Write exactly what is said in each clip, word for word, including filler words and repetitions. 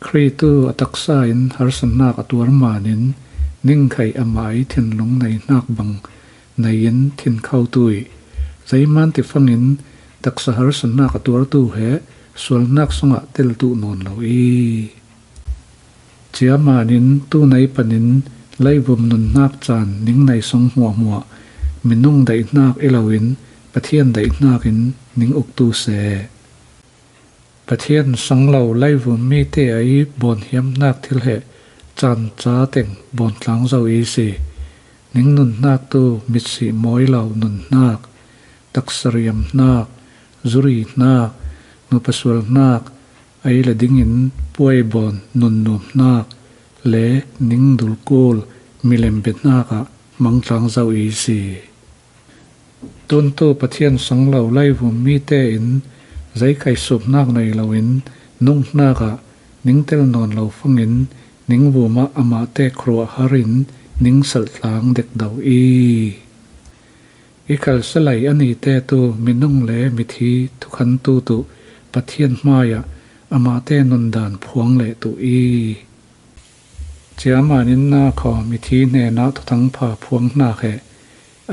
Khrih tu a taksa in harsatnak a tuar manin ningkhai amah ei thinlung neihnak bang nei in thinkho tu i, zeiman tifangin taksa harsatnak a tuartu he sualnak sungah teltu nawn lo i. Ciamanin tu nei panin leivum nunhnak caan ning nei sung hmuahhmuah minung daihnak i loin Pathian daihnak in ning uktu seh. Pathian sanglo leivum mite a i bawnhiamnak thil he caan ca teng bawntlang zo i si. Ning nunhnak tu mitsih mawi lo nunhnak, taksa riamhnak, zurihnak, nupa sualhnak, ei le dingin puaibawn nunnuamhnak le ning dulkul milembiathnak ah mangtlang zo i si. Tuntu Pathian sanglo leivum mite in zeikhai supnak nei loin nunghnak ah ning tel nawn lo fangin ning vum ah amahte khuaruah harin ning saltlang dekdo i. I khalselei a nite tu minung le mithi thukhantu tu Pathian hmaiah amahte nundan phuang leh tu i. Ciamanin na khaw mithi hnenah thuthangpha phuanghnak he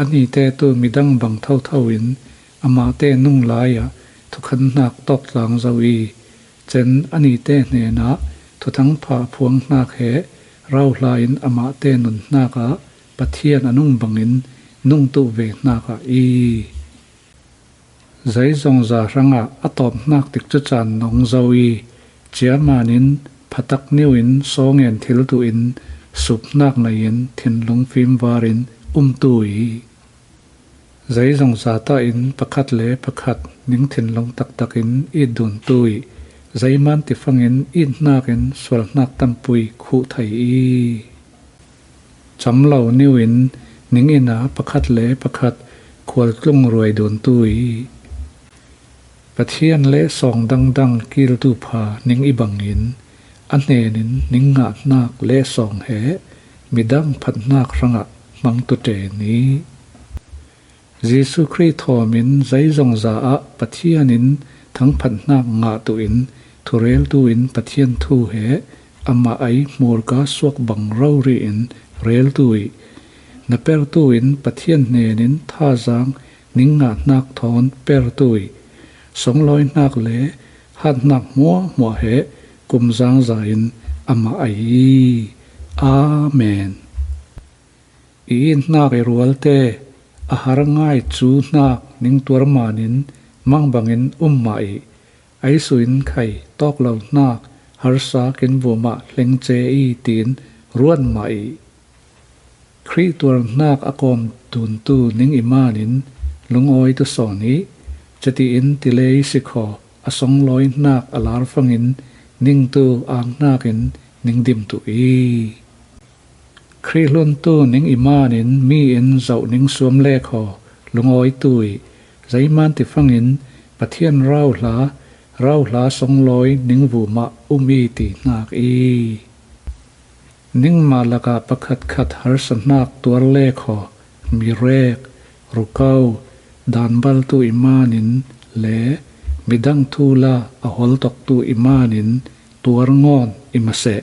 a nite tu midang bang thotho in amahte nunglai ah thukhanhnak tawktlang zo i. Cen a nite hnenah thuthangpha phuanghnak he rauhla in amahte nunhnak ah Pathian a nung bangin nungtu ve hnak ah i. Zeizongza hrangah a tawpnak tikcu caan nong zo i, ciamanin phatak niu in sawngen thiltu in supnak nei in thinlung fimvarin umtu i. Zeizongza tah in pakhat le pakhat ning thinlung taktakin it duntu i, zeiman tifangin itnak in sualhnak tampui khuh thei i. Camlo niu in ning ina pakhat le pakhat khualtlung ruai duntu i. Pathian le sawng dangdang kiltu pha ning i bangin a hnenin ning ngahnak le sawng he midang phatnak hrangah hmangtu ṭen i. Jesuh Khrih thawmin zeizongza ah Pathian in thangphatnak ngah tuin thureltu in Pathian thu he amah ei hmurka suak bang rori in reltu i, na pertu in Pathian hnenin thazang ning ngahnak thawn pertu i, songlawihnak le hatnak hmuahhmuah he kumzangza in amah ei i. Amen. I itnak i rualte a har ngai cu hnak ning tuar manin mangbangin um mah i, ei suin khai tawk lo hnak harsa kin vumah hlengce i tiin ruat mah i. Khrih tuar hnak a kawm tuntu ning i manin lungawi tu sawn i, catiin tile i sikhaw a songlawi hnak a lar fangin ningtu ang hnakin ning dimtu i. Khrih hluntu ning i manin mi in zoh ning suam le khaw lungawitu i, zeiman tifangin Pathian rauhla, rauhla songlawi ning vumah um i ti hnak i. Ningmah lakah pakhatkhat harsatnak tuar le khaw, mirek, ruko, danbaltu i manin le midang thula a holtoktu i manin tuar ngawn i maseh.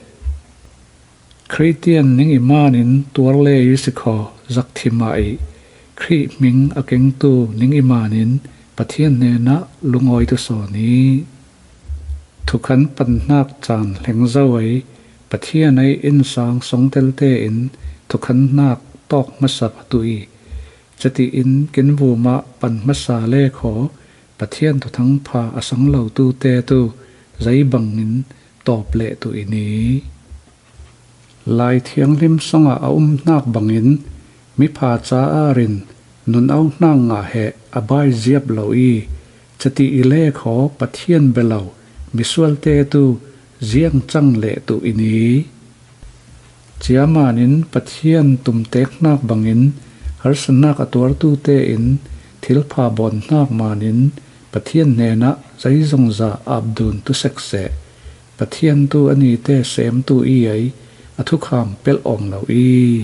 Khristian ning i manin tuar le i sikhaw zakthi mah i, Khrih hming a kengtu ning i manin Pathian hnenah lungawitu sawn i. Thukhan panhnak caan hleng zo ei, Pathian ei innsang songtelte in thukhanhnak tawk hmasa phatu i, catiin kin vumah pan hmasa le khaw Pathian thuthangpha a sang lotute tu zeibangin tawp lehtu i ni. Lai Thianghlim songah a umhnak bangin mipha caah rin nun auhnak ngah he a bai ziap lo i, cati i le khaw Pathian bia lo misualte tu ziangcang lehtu i ni. Ciamanin Pathian tumtek hnak bangin harsatnak a tuartute in thilpha bawn hnak manin Pathian hnenah zeizongza apdun tu sekseh. Pathian tu a nite semtu i ei a thukham pelh awng lo i.